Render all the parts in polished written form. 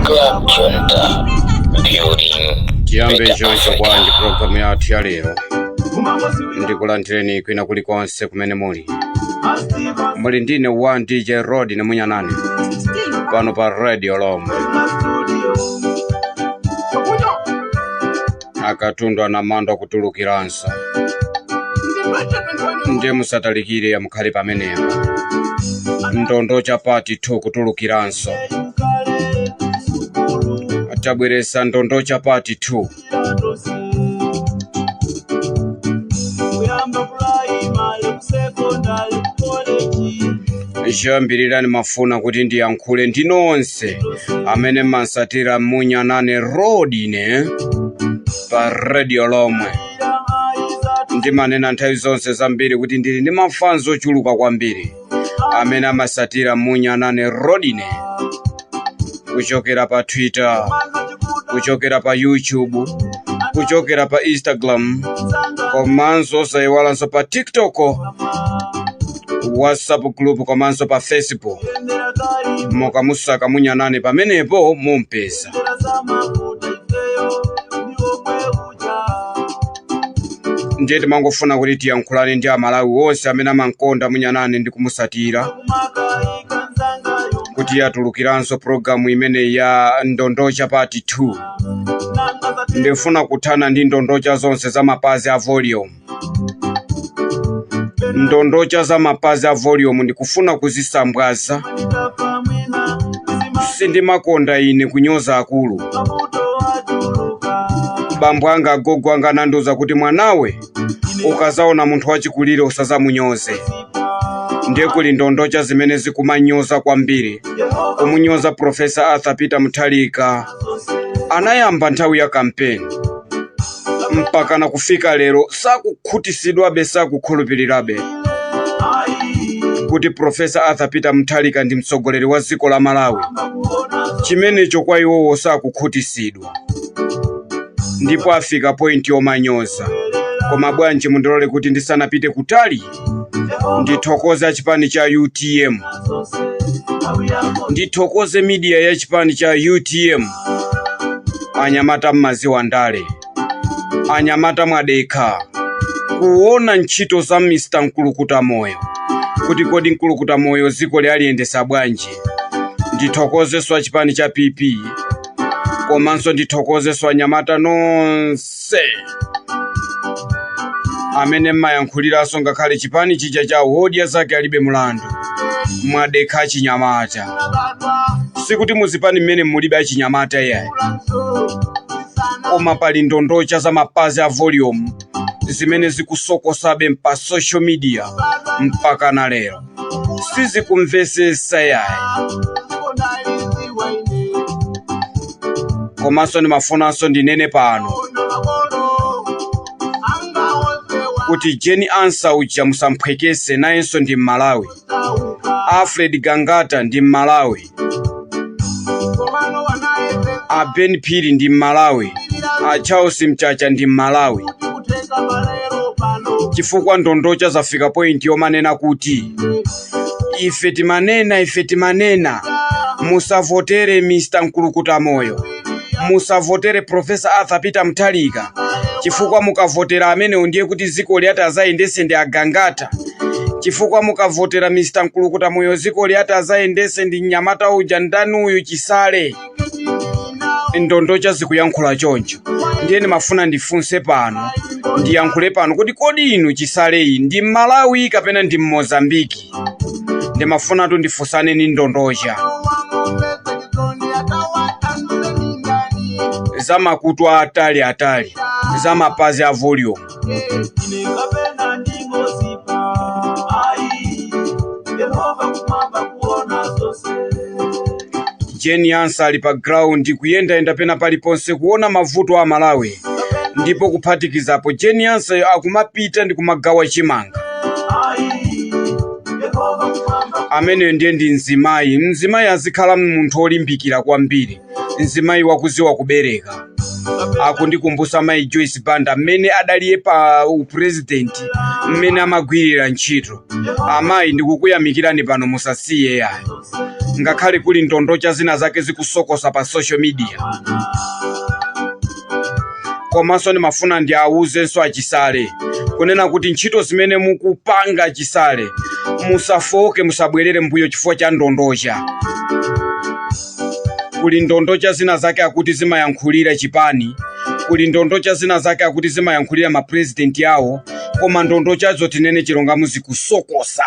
Club Junta, building Tiyambe better choncho Africa. bwanji programu yathu ya lero. Ndikulandireni kwina kulikonse kumene muli. Muli ndine 1 DJ Rod nemunyanani pano pa Radio Lomwe. Akatundu anamandwa kutulukiranso, ndiye musatalikire, yamukhale pamenepo. Ndondocha part 2 kutulukiranso, tabweresa Ndondocha part 2. Choyambirirani mafuna kuti ndiyankhule ndi nonse amene mmansatira Munyanane Road ine pa Radio Lomwe. Ndimanena nthawi zonse zambiri kuti ndili ndi mafanzo ochuluka kwambiri amene amasatira Munyanane Rodine kuchokera pa Twitter, kuchokera pa YouTube, kuchokera pa Instagram, komanso osayiwalanso pa TikTok, WhatsApp group, komanso pa Facebook. Mukamusaka Munyanane pamenepo mumpeza. Ndiye timangofuna kuti tiyankhulane ndi Amalawi onse amene amankonda Munyanane ndi kumusatira kuti yatulukiranso programu imene ya Ndondocha part 2. Ndifuna kuthana ndi ndondocha zonse za mapazi a volume. Ndondocha za mapazi a volume ndikufuna kuzisambwaza. Sindimakonda ine kunyoza akulu. Bambo anga, agogo anga anandiuza kuti mwanawe, ukazaona munthu wachikulire usazamunyoze. Ndiye kuli ndondocha zimene zikumanyoza kwambiri, kumunyoza Profesa Arthur Peter Mutharika. Anayamba nthawi ya kampeni mpaka na kufika lero sakukhutisidwabe, sakukhulupirirabe kuti Profesa Arthur Peter Mutharika ndi mtsogoleri wa dziko la Malawi. Chimenecho kwa iwowo sakukhutisidwa, ndipo afika point yomanyoza. Koma bwanji mundilole kuti ndisanapite kutali ndithokoze achipani cha UTM, ndithokoze media ya chipani cha UTM. Anyamata mmaziwa ndale, anyamata mwadekha kuona ntchito za Mr. Mkulukuta Moyo, kuti kodi Mkulukuta Moyo dziko aliyendesa bwanji. Ndithokozenso achipani cha PP, komanso ndithokozenso anyamata nonse amene mmayankhuliranso ngakhale chipani chija cha Wodya Zake Alibe Mulandu. Mwadekha achinyamata. Sikuti muzipani mmene mulibe achinyamata iyayi, koma pali ndondocha za mapazi a volume zimene zikusokosabe pa social media mpaka na lero, sizikumvesesa yayi. Komanso ndimafunanso ndinene pano kuti Jane Ansah uja musamphwekese, nayenso ndi Mmalawi. Alfred Gangata ndi Mmalawi. A Ben Phiri ndi Mmalawi. A Charles Mchacha ndi Mmalawi. Chifukwa ndondocha zafika point yomanena kuti ife timanena, ife timanena musavotere Mr. Mkulukuta Moyo, musavotere Professor Arthur Peter Mutharika, chifukwa mukavotera amenewo ndiye kuti dziko liyati azayendese ndi Agangata, chifukwa mukavotera Mr. Mkulukuta Moyo dziko liyati azayendese ndi mnyamata uja, ndani uyu, Chisale. Ndondocha zikuyankhula choncho. Ndiye ndimafuna ndifunse pano, ndiyankhule pano kuti kodi inu Chisaleyi ndi Mmalawi kapena ndi Mmozambiki? Ndimafunatu ndifunsane ni ndondocha za makutu atali atali za mapazi a volume. Ine kapena ndingozipa ayi, Yehova kumwamba kuona zonse. Jane Ansah ali pa ground kuyendayenda pena paliponse kuona mavuto a Malawi, ndipo kuphatikizapo Jane Ansah akumapita ndi kumagawa chimanga. Ayi, Yehova kumwamba. Ameneyo ndiye ndi mzimayi. Mzimayi azikhala munthu olimbikira kwambiri, mzimayi wakuziwa kubereka. Akundikumbusa mayi Joyce Banda mmene adaliye pa upurezidenti, mmene amagwirira ntchito. Amayi, ndikukuyamikirani pano, musasiye yayi, ngakhale kuli ndondocha zina zake zikusokosa pa social media. Komanso ndimafuna ndiawuzenso achisale kunena kuti ntchito zimene mukupanga achisale, musafoke, musabwerere mbuyo chifukwa cha ndondocha. Kuli ndondocha zina zake akuti zimayankhulira chipani, kuli ndondocha zina zake akuti zimayankhulira mapurezidenti awo, koma ndondochazo, tinene chilungamo, zikusokosa.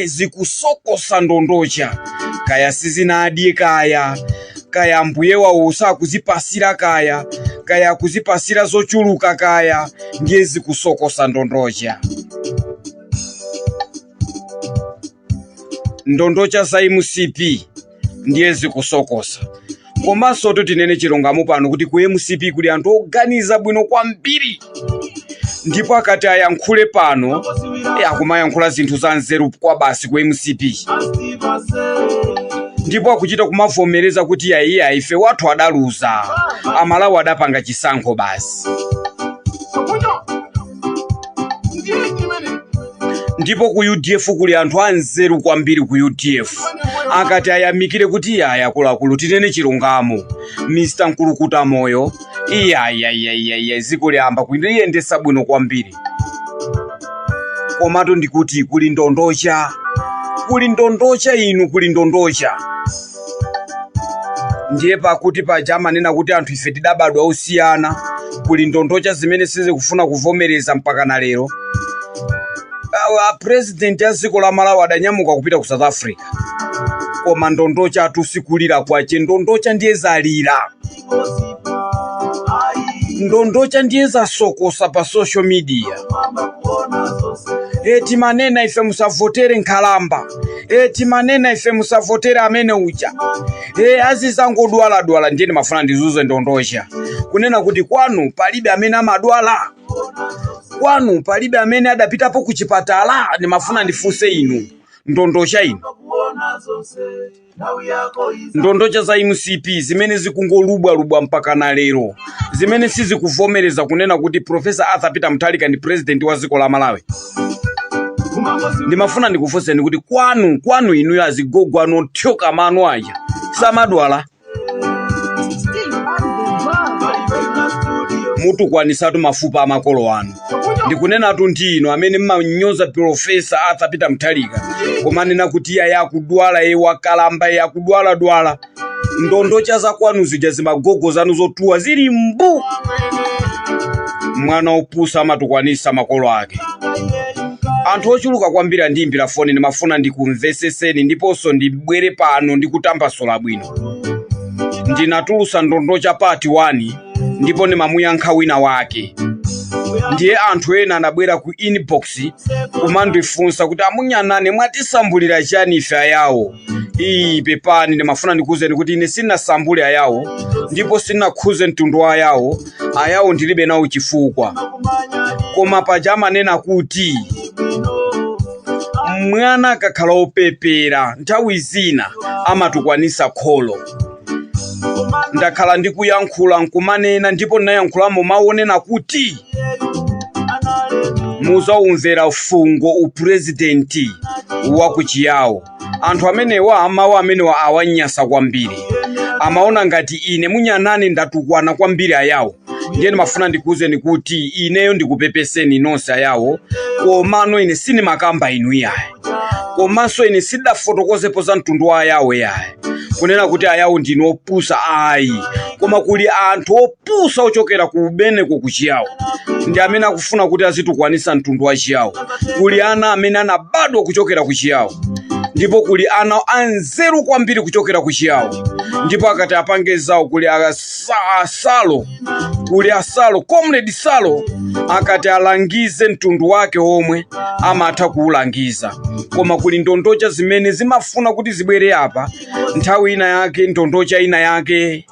Zikusokosa ndondocha, kaya sizinadye, kaya mbuye wawo sakuzipasira, kaya akuzipasira zochuluka, kaya ndiye zikusokosa ndondocha. Ndondocha za MCP ndiye zikusokosa. Komanso tinene chilungamo pano kuti ku MCP kuli anthu oganiza bwino kwambiri, ndipo akati ayankhule pano, akumayankhula zinthu za nzeru kwa basi ku MCP, ndipo akuchita kumavomereza kuti yayiya, ife wathu adaluza, Amalawi adapanga chisankho basi. Ndipo ku UDF kuli anthu anzeru kwambiri ku UDF, akati ayamikire kuti iyaya, akuluakulu, tinene chilungamo, Mr Nkulukuta Moyo, iyayayayaya, dziko liyamba kuliyendesa bwino kwambiri. Komatu ndikuti kuli ndondocha, kuli ndondocha inu, kuli ndondocha. Ndiye pakuti paja amanena kuti anthu ife tidabadwa osiyana. Kuli ndondocha zimene sizikufuna kuvomereza mpaka na lero. President ya dziko la Malawi adanyamuka kupita ku South Africa, koma ndondocha atusikulira kwache. Ndondocha ndiye zalira, ndondocha ndiye zasokosa pa social media. E, timanena ife musavotere nkhalamba. E, timanena ife musavotere amene uja. E, azizangodwaladwala. Ndiye ndimafuna ndizuze ndondocha kunena kuti kwanu palibe amene amadwala, kwanu palibe amene adapitapo ku chipatala. Ndimafuna ndifunse inu ndondocha inu, ndondocha za MCP zimene zikungolubwalubwa mpaka na lero, zimene sizikuvomereza kunena kuti Professor Arthur Peter Mutharika ndi president wa dziko la Malawi, ndimafuna ndikufunseni kuti kwanu inuyo azigogo anu othyoka mano aja samadwala? Mutukwanisatu mafupa a makolo anu. Ndikunenatu ndi inu amene mmanyoza Professor Arthur Peter Mutharika, kumanena kuti iye akudwala, iye wakalamba, iye akudwaladwala. Ndondocha za kwanu zija, zimagogo zanu zotuwa zili mbu. Mwana opusa amatukwanisa makolo ake. Anthu ochuluka kwambiri andiyimbira foni. Ndimafuna ndikumveseseni ndiponso ndibwere pano ndikutambasula bwino. Ndinatulusa ndondocha part 1 ndipo ndimamuyankha wina wake, ndiye anthu ena anabwera ku inbox kumandifunsa kuti, "Amunyanane, mwatisambulira chani ife ayawo?" Iyi, pepani, ndimafuna ndikuwuzeni kuti ine sindinasambule ayawo ndipo sindinakhuze mtundu wa ayawo. Ayawo ndilibe nawo chifukwa, koma paja amanena kuti mwana akakhala opepera nthawi zina amatukwanisa kholo. Ndakhala ndikuyankhula nkumanena, ndipo ndinayankhulamo mawu onena kuti muzaumvera fungo upurezidenti wa kuchiyawo. Anthu amenewa, mawu amenewa awanyasa kwambiri, amaona ngati ine munyanane ndatukwana kwambiri ayawo. Ndiye ndimafuna ndikuwuzeni kuti ineyo ndikupepeseni nonse ayawo, komano ine sindimakamba inu iyayi, komanso ine sidafotokozepo za mtundu wa ayawo iyayi, kunena kuti ayawo ndinu opusa, ayi. Koma kuli anthu opusa ochokera kumeneko kuchiyawo ndi amene akufuna kuti azitukwanisa mtundu wa chiyawo. Kuli ana amene anabadwa kuchokera kuchiyawo, ndipo kuli ana anzeru kwambiri kuchokera kuchiyawo, ndipo akati apange zawo, kuli asalo, kuli asalo, Comrade Salo, akati alangize mtundu wake omwe amatha kuwulangiza. Koma kuli ndondocha zimene zimafuna kuti zibwere apa. Nthawi ina yake ndondocha ina yake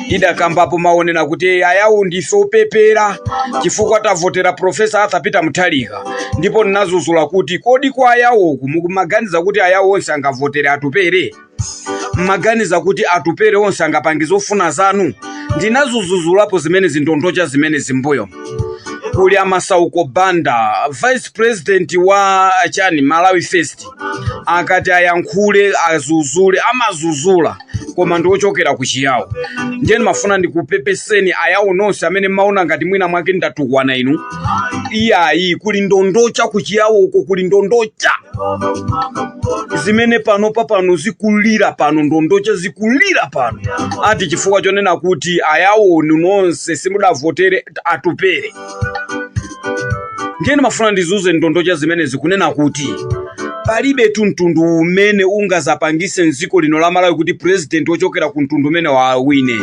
idakambapo maonena kuti ayawo ndife opepera chifukwa tavotera Professor Arthur Peter Mutharika, ndipo ndinazuzula kuti kodi kwa ayawoku mukumaganiza kuti ayawo onse angavotere Atupere? Mmaganiza kuti Atupere onse angapange zofuna zanu? Ndinazuzuzulapo zimene zindondocha zimene zimbuyo. Kuli amasauko Banda, vice president wa chani Malawi First, akati ayankhule azuzule amazuzula, koma ndi ochokera ku Chiyawo. Ndiye ndimafuna ndikupepeseni Ayawo nonse amene mmaona ngati mwina mwake ndatukwana inu. Iyayi, kuli ndondocha ku Chiyawo uko, kuli ndondocha zimene panopa pano zikulira pano, ndondocha zikulira pano ati chifukwa chonena kuti Ayawo nonse simudavotere Atupere. Ndiye ndimafuna ndizuze ndondocha zimene zikunena kuti palibe tu mtundu umene ungazapangise mdziko lino la Malawi kuti president wochokera ku mtundu umene wawine.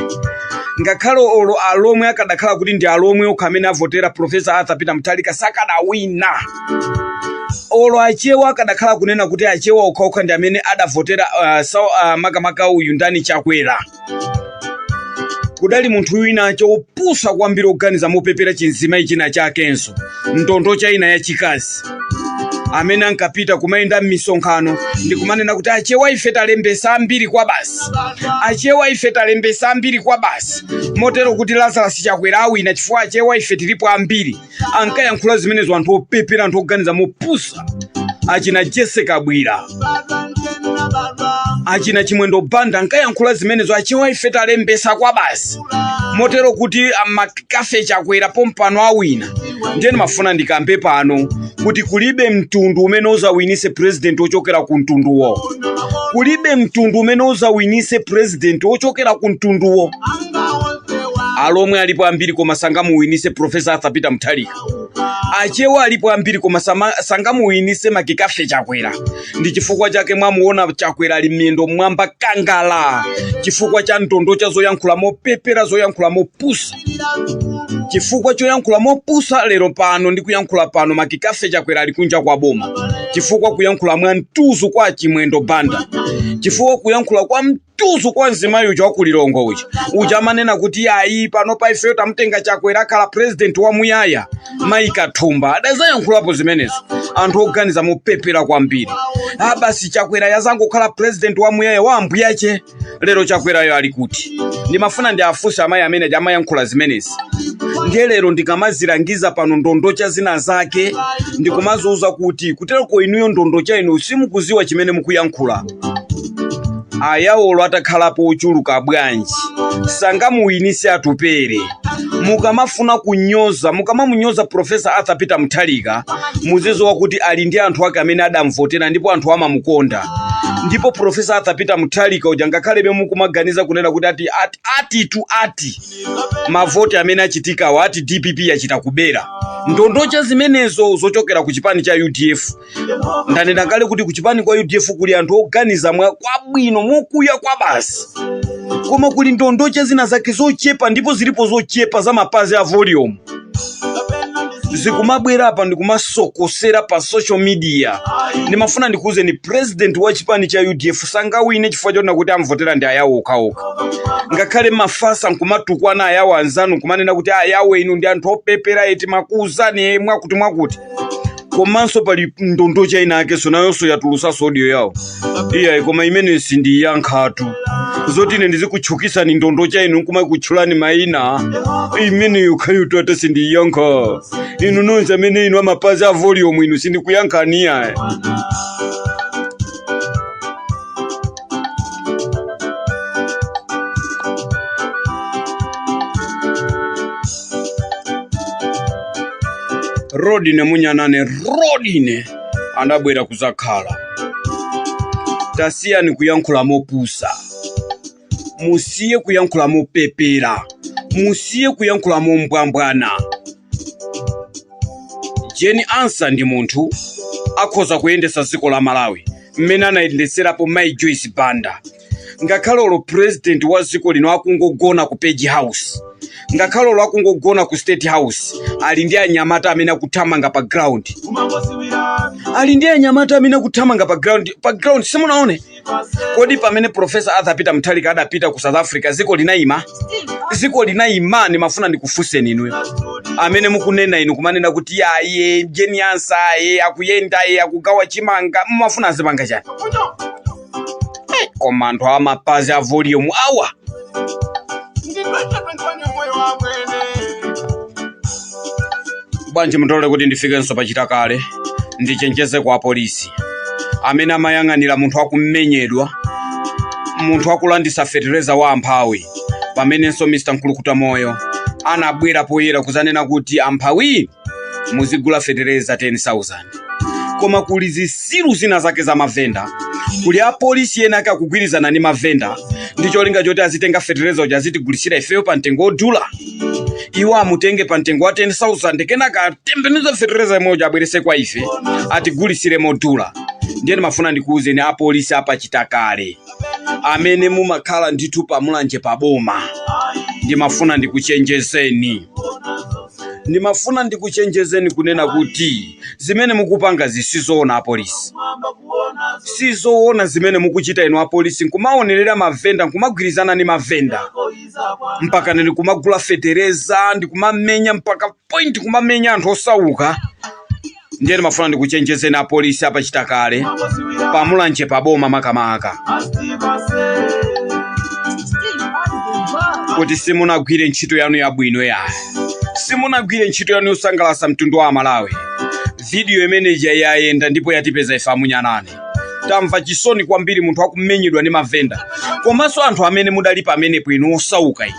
Ngakhale olo Alomwe akadakhala kuti ndi Alomwe okha amene avotera Professor Arthur Peter Mutharika, sakadawina. Olo Achewa akadakhala kunena kuti Achewa okhaokha ndi amene adavotera makamaka uyu ndani, Chakwera, kudali munthu wina chopusa kwambiri oganiza mopepera, chinzimayi china chakenso, ndondocha ina yachikazi amene ankapita kumayenda m'misonkhano ndi kumanena kuti Achewa ife talembesa ambiri kwa basi, Achewa ife talembesa ambiri kwa basi, motero kuti Lazarus Chakwera awina chifukwa Achewa ife tilipo ambiri. Ankayankhula zimenezo anthu opepera, anthu oganiza mopusa, achina Jesse Kabwira, achina Chimwendo Banda, ankayankhula zimenezo, Achewa ife talembesa kwa basi, motero kuti amakafe Chakwera pompano awina. Ndiye ndimafuna ndikambe pano kuti kulibe mtundu umene uzawinise president wochokera ku mtunduwo. Kulibe mtundu umene uzawinise president wochokera ku mtunduwo. Alomwe alipo ambiri koma sangamuwinise Professor Arthur Peter Mutharika. Achewa alipo ambiri koma sangamuwinise Makikafe Chakwera. Ndi chifukwa chake mwamuona Chakwera ali miyendo mwamba kangala, chifukwa cha ndondocha zoyankhula mopepera, zoyankhula mopusa. Chifukwa choyankhula mopusa, lero pano ndi kuyankhula pano Makikafe Chakwera ali kunja kwa boma, chifukwa kuyankhula mwa mtuzu kwa Chimwendo Banda, chifukwa kuyankhula kwa mtuzu kwa mzimayi uja wakulilongwe uja, uja amanena kuti ayi, pano pa ifeyo tamutenga Chakwera akhala president wamuyaya. Mayi Kathumba adazayankhulapo zimenezo, anthu oganiza mopepera kwambiri. Ah, basi Chakwera yazangokhala president wamuyaya wa ambuyache. Lero Chakwerayo ali kuti? Ndimafuna ndi afunse amayi amene aja amayankhula zimenezi. Ndiye lero ndikamazilangiza pano ndondocha zina zake, ndikumaziuza kuti kutereko inuyo ndondocha inu simukuziwa chimene mukuyankhula. Ayawolo atakhalapo ochuluka bwanji, sangamuwinise Atupere. Mukamafuna kunyoza, mukamamunyoza Professor Arthur Peter Mutharika, muziziwa kuti ali ndi anthu ake amene adamvotera ndipo anthu amamukonda. Ndipo Professor Arthur Peter Mutharika uja, ngakhalebe mukumaganiza kunena kuti ati, ati, ati tu ati mavoti amene achitikawo ati DPP yachita kubera, ndondocha zimenezo zochokera ku chipani cha UDF. Ndanena kale kuti ku chipani kwa UDF kuli anthu oganiza mwa kwabwino mokuya kwa basi, koma kuli ndondocha zina zake zochepa, ndipo zilipo zochepa za mapazi a volume zikumabwera apa ndikumasokosera pa social media. Ndimafuna ndikuwuzeni, president wa chipani cha UDF sangawine chifukwa chonena kuti amvotera ndi Ayawo okhaokha. Ngakhale mafasa nkumatukwana Ayawo anzanu, nkumanena kuti Ayawo inu ndi anthu opepera eti, makuuzani mwakuti mwakuti. Komanso pali ndondocha ina yakenso nayonso yatulusanso audio yawo. Iyayi, koma imene sindiyankhatu zoti ine ndizikutchukisani ndondocha inu nkumakutchulani mayina, imeneyo khayo tata sindiyankha. Inu nonse amene inu amapazi a volume inu, sindikuyankhani iyayi. Rodine Munyanane, Rodine anabwera kuzakhala. Tasiyani kuyankhula mopusa, musiye kuyankhula mopepera, musiye kuyankhula mombwambwana. Jane Ansah ndi munthu akhoza kuyendesa dziko la Malawi mmene anayendeserapo Mai Joyce Banda. Ngakhale olo president wa dziko lino akungogona ku Page House, ngakhale olo akungogona ku State House, ali ndi anyamata amene akuthamanga pa ground, ali ndi anyamata amene akuthamanga pa ground, pa ground. Simunaone kodi pamene Professor Arthur Peter Mutharika adapita ku South Africa, dziko linayima? Dziko linayima? Ndimafuna ndikufunseni inuyo amene mukunena inu kumanena kuti aye Jane Ansah aye akuyenda, aye akugawa chimanga, mumafuna azipanga chani? Koma anthu amapazi a volume awa. Ndi 2025. Bwanji mundilole kuti ndifikenso pachitakale, ndichenjeze kwa apolisi amene amayang'anira munthu akumenyedwa, munthu akulandisa fetereza wa amphawi, pamenenso Mr Mkulukuta Moyo anabwera poyera kuzanena kuti amphawi muzigula fetereza 10,000. Koma kuli zisilu zina zake za mavenda, kuli apolisi ena ake akugwirizana ndi mavenda ndi cholinga choti azitenga fetereza uja azitigulisira ifeyo pa mtengo wodula. Iwo amutenge pa mtengo wa 10,000, kenaka atembenuze fetereza imodzi abwerese kwa ife atigulisire modula. Ndiye ndimafuna ndikuwuzeni apolisi apachitakale amene mumakhala ndithu pamulanje paboma, ndimafuna ndikuchenjezeni, ndimafuna ndikuchenjezeni kunena kuti zimene mukupanga sizoona apolisi, sizoona zimene mukuchita inu apolisi, nkumaonerera mavenda, nkumagwirizana ndi mavenda mpaka nene kumagula fetereza ndikumamenya mpaka point kumamenya anthu osauka. Ndiye ndimafuna ndikuchenjezeni apolisi apachitakale pamulanje paboma makamaka kuti simunagwire ntchito yanu yabwino yayi, simunagwire ntchito yanu yosangalatsa mtundu wa Amalawi. Video imene ija yayenda ndipo yatipeza ife amunyanane, tamva chisoni kwambiri munthu akumenyedwa ndi mavenda. Komanso anthu amene mudali pamenepo inu osauka inu,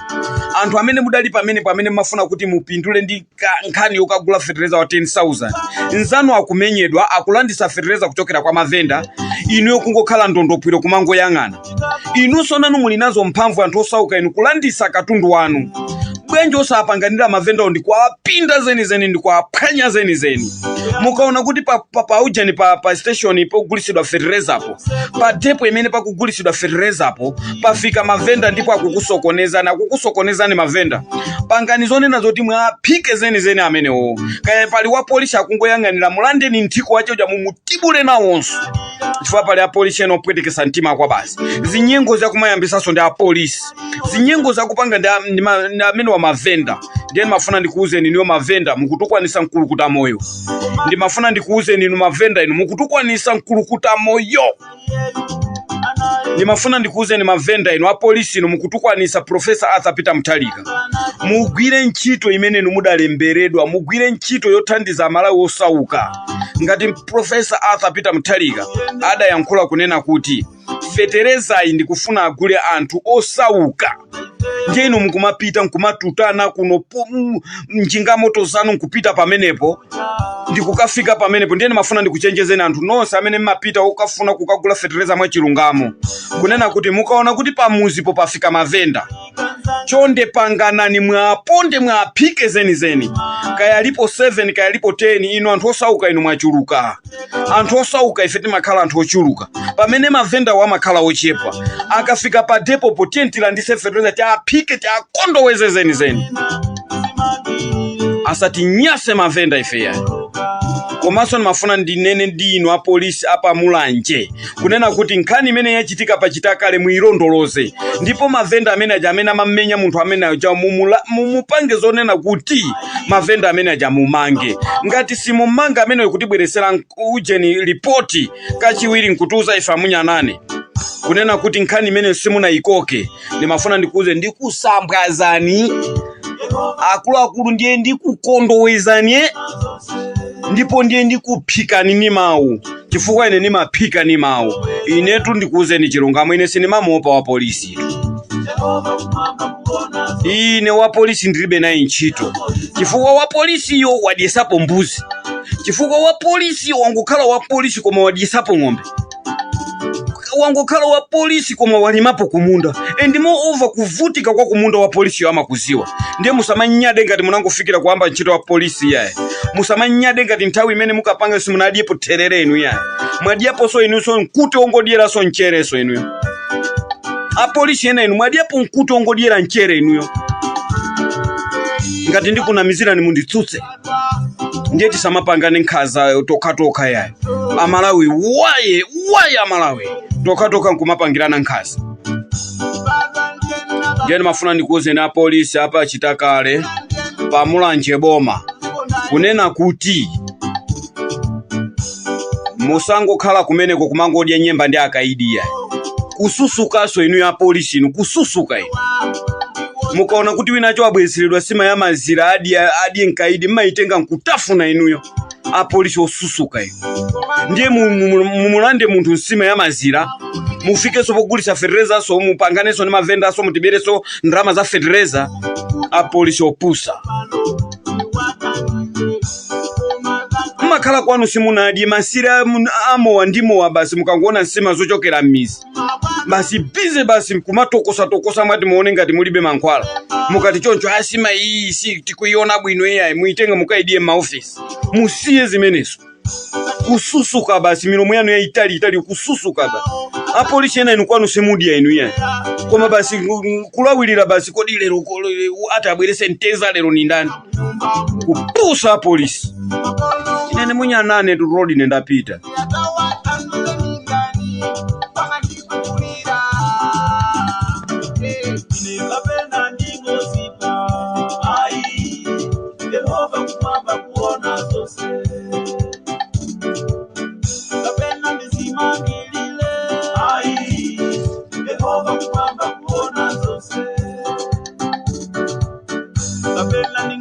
anthu amene mudali pamenepo amene mumafuna kuti mupindule ndi nkhani yokagula fetereza wa 10,000, nzanu akumenyedwa akulandisa fetereza kuchokera kwa mavenda, inuyo kungokhala ndondopwiro kumangoyang'ana. Inunso nanu muli nazo mphamvu anthu osauka inu kulandisa katundu wanu, bwanji osapanganira mavendawo ndi kuwapinda zenizeni ndi kuwaphwanya zenizeni? Mukaona kuti pa ujeni pa station pogulisidwa feterezapo, pa depo imene pakugulisidwa feterezapo pafika mavenda ndipo akukusokonezani, akukusokonezani mavenda, pangani zonena zoti mwaphike zenizeni amenewo. Kaya pali wa polisi akungoyang'anira, mulandeni nthiko wache uja mumutibule nawonso, chifukwa pali apolisi ena opwetekesa mtima kwa basi. Zinyengo zakumayambisanso ndi apolisi, zinyengo zakupanga ndi amene wa mavenda. Ndiye ndimafuna ndikuwuzeni inuyo mavenda, mukutukwanisa Mkulukuta Moyo. Ndimafuna ndikuwuzeni inu mavenda inu, mukutukwanisa Mkulukuta Moyo. Ndimafuna ndikuwuzeni mavenda inu, apolisi inu, mukutukwanisa Profesa Arthur Peter Mutharika. Mugwire ntchito imene inu mudalemberedwa, mugwire ntchito yothandiza Amalawi osauka. Ngati Profesa Arthur Peter Mutharika adayankhula kunena kuti feterezayi ndikufuna agule anthu osauka, ndiye inu mukumapita nkumatutana kuno njingamoto zanu nkupita pamenepo ndikukafika pamenepo. Ndiye ndimafuna ndikuchenjezeni anthu nonse amene mmapita okafuna kukagula fetereza mwachilungamo, kunena kuti mukaona kuti pamuzipo pafika mavenda, chonde panganani mwaponde mwaphike zenizeni. Kaya alipo 7, kaya alipo 10, inu anthu osauka inu mwachuluka. Anthu osauka ife timakhala anthu ochuluka, pamene mavenda amakhala ochepa. Akafika pa depopo, tiye tilandise fetereza, tiaphike, tiakondoweze zenizeni, asatinyase mavenda ife yayi. Komanso ndimafuna ndinene ndi inu apolisi apamulanje kunena kuti nkhani imene yachitika pachitakale muyilondoloze, ndipo mavenda amene aja amene amamenya munthu amene aja mumupange zonena kuti mavenda amene aja mumange. Ngati simumanga amene kutibweresera ujeni ripoti kachiwiri nkutiuza ife amunyanane kunena kuti nkhani imene simunayikoke, ndimafuna ndikuuze ndikusambwazani akuluakulu, ndiye ndikukondowezani ndipo ndiye ndikuphikani ni mawu, chifukwa ine ndimaphika ni mawu. Inetu ndikuuzeni chilungamo, ine sindimamuopa wa polisi. Ine wa polisi ndilibe naye ntchito, chifukwa wa polisiyo wadyesapo mbuzi, chifukwa wa polisi wangokhala wa polisi koma wadyesapo ng'ombe, wangokhala wa polisi koma walimapo kumunda, and moreover kuvutika kwa kumunda wa polisiyo amakuziwa. Ndiye musamanyade ngati munangofikira kuyamba ntchito wa polisi yaye, musamanyade ngati nthawi imene mukapanga simunadyepo therere inu yaye. Mwadyaponso inunso mkute ongodyeranso mchereso inuyo. Apolisi ena inu mwadyapo mkute ongodyera mchere inuyo. Ngati ndikunamizirani munditsutse. Ndiye tisamapangane nkhaza tokhatokha yayi. Amalawi waye waye, Amalawi tokhatokha nkumapangirana nkhaza. Ndiye ndimafuna ndikuwuzeni apolisi apa chitakale pamulanje boma kunena kuti musangokhala kumeneko kumangodya nyemba ndi akaidi yayi. Kususukaso inu ya polisi inu, kususuka inu. Mukaona kuti winacho wabwezeredwa sima ya mazira adye adye nkaidi, mmayitenga nkutafuna inuyo apolisi osusuka inu. Ndiye mumulande munthu nsima ya mazira, mufikenso pogulitsa feterezanso, mupanganenso ndi mavendaso, mutiberenso ndalama za fetereza. Apolisi opusa, mmakhala kwanu simunadye masira amowa ndi mowa basi. Mukangoona nsima zochokera m'mizi basi busy basi kumatokosatokosa, mwati muone ngati mulibe mankhwala. Mukati choncho asima iyi si tikuiona bwino iyayi, muitenge mukaidye m'maofesi. Musiye zimenezo, kususuka basi, milomo yanu yaitali itali, kususuka basi. Apolisi ena inu kwanu simudya inu iyayi, koma basi kulawirira basi. Kodi lero ati abwerese mteza lero ni ndani? Kupusa apolisi. Inene munyanane turodi nendapita. Ine kapena ndingozipa ayi, Yehova kumwamba kuona zonse, kapena ndizimangilile ayi, Yehova kumwamba kuona zonse, kapena.